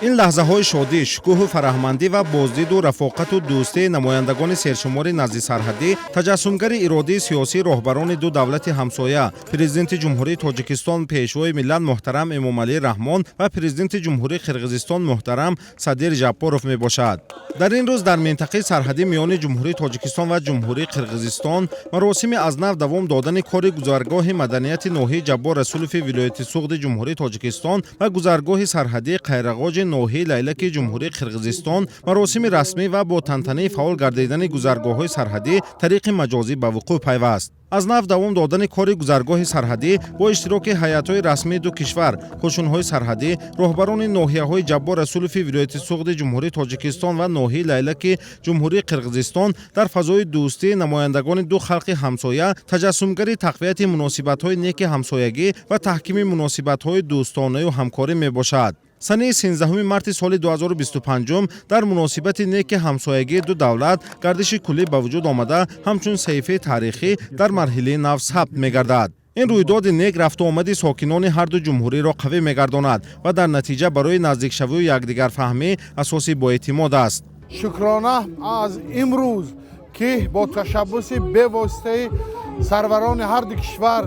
Ин лаҳзаҳои шодӣ, шукӯҳу фараҳмандӣ ва боздиду рафоқату дӯстии намояндагони сершумори наздисарҳадӣ таҷассумгари иродии сиёсии роҳбарони ду давлати ҳамсоя, Президенти Ҷумҳурии Тоҷикистон, Пешвои миллат муҳтарам Эмомалӣ Раҳмон ва Президенти Ҷумҳурии Қирғизистон муҳтарам Садир Жапаров мебошад. Дар ин рӯз дар минтақаи сарҳадӣ миёни Ҷумҳурии Тоҷикистон ва Ҷумҳурии Қирғизистон маросими аз нав давом додани кори гузаргоҳи Маданияти ноҳияи Ҷаббор Расулови вилояти Суғди Ҷумҳурии Тоҷикистон ва гузаргоҳи сарҳадии Қайрағоҷи ноҳияи Лайлаки Ҷумҳурии Қирғизистон маросими расмӣ ва бо тантанаи фаъол гардидани гузаргоҳҳои сарҳадӣ тариқи маҷозӣ ба вуқӯъ пайваст. Аз нав давом додани кори гузаргоҳи сарҳадӣ бо иштироки ҳайатҳои расмии ду кишвар, қӯшунҳои сарҳадӣ, роҳбарони ноҳияҳои Ҷаббор Расулови вилояти Суғди Ҷумҳурии Тоҷикистон ва ноҳияи Лайлаки Ҷумҳурии Қирғизистон дар фазои дӯстии намояндагони ду халқи ҳамсоя таҷассумгари тақвияти муносибатҳои неки ҳамсоягӣ ва таҳкими муносибатҳои дӯстонаю ҳамкорӣ мебошад. Санаи 13 марти соли 2025 дар муносибати неки ҳамсоягии ду давлат гардиши куллӣ ба вуҷуд омада, ҳамчун саҳифаи таърихӣ дар марҳилаи нав сабт мегардад. Ин рӯйдоди нек рафтуомади сокинони ҳарду ҷумҳуриро қавӣ мегардонад ва дар натиҷа барои наздикшавию якдигарфаҳмӣ асоси боэътимод аст. Шукрона аз имрӯз, ки бо ташаббуси бевоситаи сарварони ҳарду кишвар,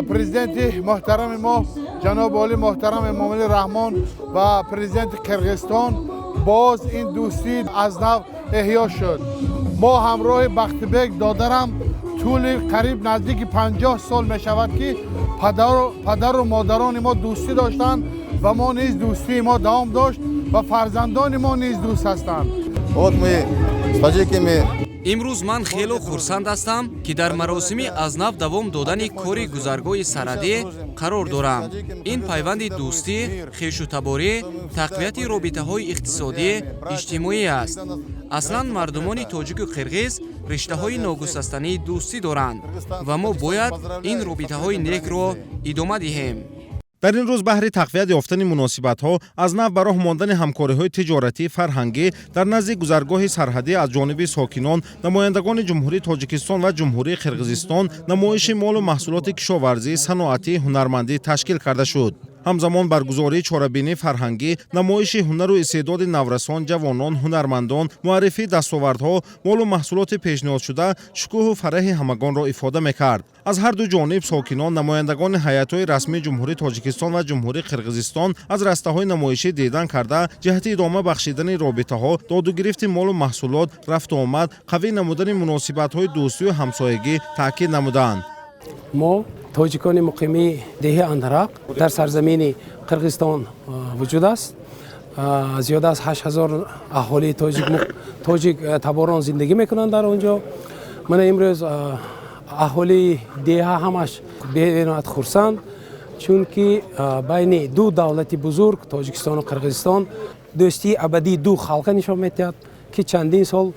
Президенти муҳтарами мо ҷаноби олӣ муҳтарам Эмомалӣ Раҳмон ва Президенти Қирғизистон, боз ин дӯстӣ аз нав эҳё шуд. Мо ҳамроҳи Бахтибек додарам тӯли қариб наздики 50 сол мешавад, ки падару модарони мо дӯстӣ доштанд ва мо низ дӯстии мо давом дошт ва фарзандони мо низ дӯст ҳастанд. Вот мы с таджиками. Имрӯз ман хело хурсанд ҳастам, ки дар маросими аз нав давом додани кори гузаргоҳи сарҳадӣ қарор дорам. Ин пайванди дӯстӣ, хешутаборӣ, тақвияти робитаҳои иқтисодӣ, иҷтимоӣ аст. Аслан мардумони тоҷику қирғиз риштаҳои ногусастании дӯстӣ доранд ва мо бояд ин робитаҳои некро идома диҳем. Дар ин рӯз баҳри тақвият ёфтани муносибатҳо, аз нав ба роҳ мондани ҳамкориҳои тиҷоратӣ, фарҳангӣ дар назди гузаргоҳи сарҳадӣ аз ҷониби сокинон, намояндагони Ҷумҳурии Тоҷикистон ва Ҷумҳурии Қирғизистон намоиши молу маҳсулоти кишоварзӣ, саноатӣ, ҳунармандӣ ташкил карда шуд. Ҳамзамон баргузории чорабинии фарҳангӣ, намоиши ҳунару истеъдоди наврасон, ҷавонон, ҳунармандон, муаррифии дастовардҳо, молу маҳсулоти пешниҳодшуда шукӯҳу фараҳи ҳамагонро ифода мекард. Аз ҳарду ҷониб сокинон, намояндагони ҳайатҳои расмии Ҷумҳурии Тоҷикистон ва Ҷумҳурии Қирғизистон аз растаҳои намоишӣ дидан карда, ҷиҳати идома бахшидани робитаҳо, додугирифти молу маҳсулот, рафтуомад, қавӣ намудани муносибатҳои дӯстию ҳамсоягӣ таъкид намуданд. Мо, тоҷикони муқими деҳи Андарақ, дар сарзамини Қирғизистон вуҷуд аст. Зиёда аз 8000 аҳолии тоҷик таборон зиндагӣ мекунанд дар он ҷо. Мана имрӯз аҳолии деҳа ҳамаш бениҳоят хурсанд, чунки байни ду давлати бузург, Тоҷикистону Қирғизистон, дӯстии абадии ду халқа нишон медиҳад, ки чандин сол,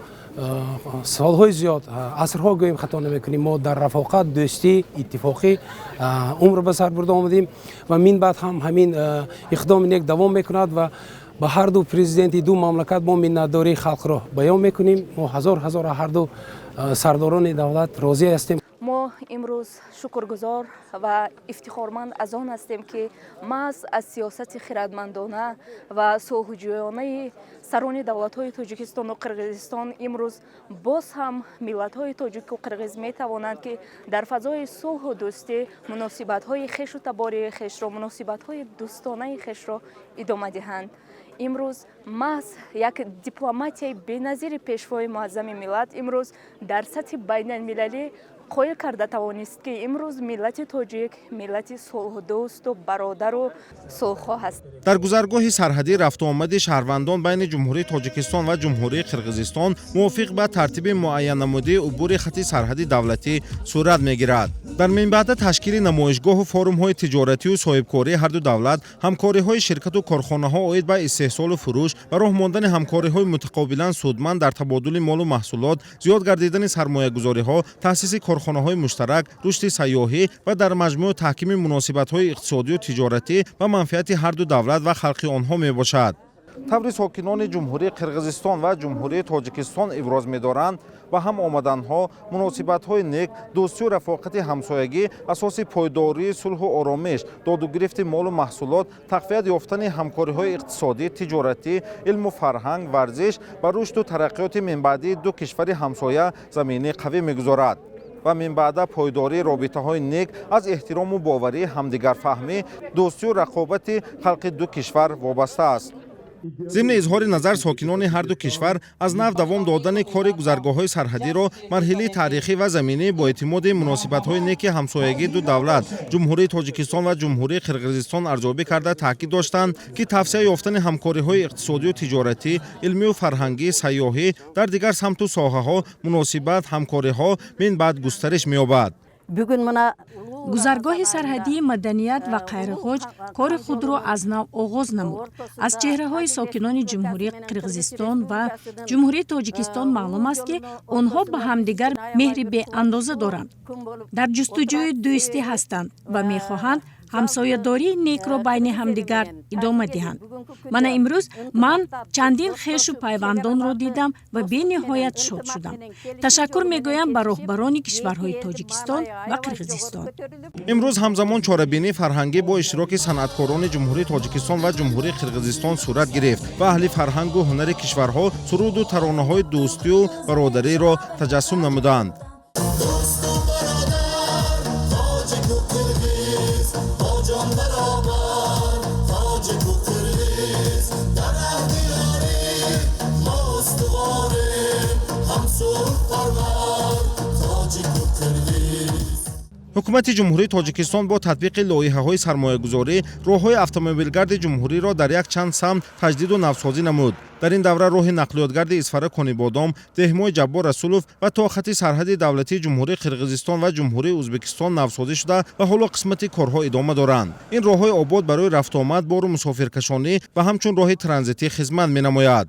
солҳои зиёд, асрҳо гӯем, хато намекунем, мо дар рафоқат, дӯстӣ, иттифоқӣ умр ба сар бурда омадем ва мин баъд ҳам ҳамин иқдоми нек давом мекунад. Ва ба ҳарду президенти ду мамлакат мо миннатдории халқро баён мекунем. Мо ҳазор ҳазор ҳарду сардорони давлат розӣ ҳастем. Мо имрӯз шукргузор ва ифтихорманд аз он ҳастем, ки маҳз аз сиёсати хирадмандона ва сулҳҷӯёнаи сарони давлатҳои Тоҷикистону Қирғизистон имрӯз боз ҳам миллатҳои тоҷику қирғиз метавонанд, ки дар фазои сулҳу дӯстӣ муносибатҳои хешу табории хешро, муносибатҳои дӯстонаи хешро идома диҳанд. Имрӯз маҳз як дипломатияи беназири Пешвои муаззами миллат имрӯз дар сатҳи байналмилалӣ қоил карда тавонист, ки имрӯз миллати тоҷик миллати сулҳдӯсту бародару сулҳхоҳ аст. Дар гузаргоҳи сарҳадӣ рафтуомади шаҳрвандон байни Ҷумҳурии Тоҷикистон ва Ҷумҳурии Қирғизистон мувофиқ ба тартиби муайяннамудаи убури хати сарҳади давлатӣ сурат мегирад. Дар минбаъда ташкили намоишгоҳу форумҳои тиҷоратию соҳибкории ҳарду давлат, ҳамкориҳои ширкату корхонаҳо оид ба истеҳсолу фурӯш, ба роҳ мондани ҳамкориҳои мутақобилан судманд дар табодули молу маҳсулот, зиёд гардидани сармоягузориҳо, таъсиси корхонаҳои муштарак, рушди сайёҳӣ ва дар маҷмӯъ таҳкими муносибатҳои иқтисодию тиҷоратӣ ба манфиати ҳарду давлат ва халқи онҳо мебошад. Таври сокинони Ҷумҳурии Қирғизистон ва Ҷумҳурии Тоҷикистон иброз медоранд, ба ҳам омаданҳо, муносибатҳои нек, дӯстию рафоқати ҳамсоягӣ асоси пойдории сулҳу оромиш, додугирифти молу маҳсулот, тақвият ёфтани ҳамкориҳои иқтисодӣ, тиҷоратӣ, илму фарҳанг, варзиш ва рушду тараққиёти минбаъдии ду кишвари ҳамсоя заминаи қавӣ мегузорад ва минбаъда пойдории робитаҳои нек аз эҳтирому боварӣ, ҳамдигарфаҳмӣ, дӯстию рақобати халқи ду кишвар вобаста аст. Зимни изҳори назар, сокинони ҳарду кишвар аз нав давом додани кори гузаргоҳҳои сарҳадиро марҳилаи таърихӣ ва заминии боэътимоди муносибатҳои неки ҳамсоягии ду давлат, Ҷумҳурии Тоҷикистон ва Ҷумҳурии Қирғизистон арзёбӣ карда, таъкид доштанд, ки тавсеа ёфтани ҳамкориҳои иқтисодию тиҷоратӣ, илмию фарҳангӣ, сайёҳӣ, дар дигар самту соҳаҳо муносибат, ҳамкориҳо минбаъд густариш меёбад. Бүгүн мына Гузаргоҳи сарҳадии Маданият ва Қайроғоҷ кори худро аз нав оғоз намуд. Аз чеҳраҳои сокинони Ҷумҳурии Қирғизистон ва Ҷумҳурии Тоҷикистон маълум аст, ки онҳо ба ҳамдигар меҳри беандоза доранд, дар ҷустуҷӯи дӯстӣ ҳастанд ва мехоҳанд ҳамсоядории некро байни ҳамдигар идома диҳанд. Мана имрӯз ман чандин хешу пайвандонро дидам ва бениҳоят шод шудам. Ташаккур мегӯям ба роҳбарони кишварҳои Тоҷикистон ва Қирғизистон. Имрӯз ҳамзамон чорабинии фарҳангӣ бо иштироки санъаткорони Ҷумҳурии Тоҷикистон ва Ҷумҳурии Қирғизистон сурат гирифт ва аҳли фарҳангу ҳунари кишварҳо суруду таронаҳои дӯстию бародариро таҷассум намуданд. Дӯсту бародар, тоҷику қирғиз, бо ҷон баробар, тоҷику қирғиз, дар аҳди ёрӣ мо устуворем, ҳам сулҳпарвар, тоҷику қирғиз. Ҳукумати Ҷумҳурии Тоҷикистон бо татбиқи лоиҳаҳои сармоягузорӣ роҳҳои автомобилгарди ҷумҳуриро дар якчанд самт таҷдиду навсозӣ намуд. Дар ин давра роҳи нақлиётгарди Исфара, Конибодом, Деҳмои Ҷаббор Расулов ва то хати сарҳади давлатии Ҷумҳурии Қирғизистон ва Ҷумҳурии Ӯзбекистон навсозӣ шуда ва ҳоло қисмати корҳо идома доранд. Ин роҳҳои обод барои рафтуомад, бору мусофиркашонӣ ва ҳамчун роҳи транзитӣ хизмат менамояд.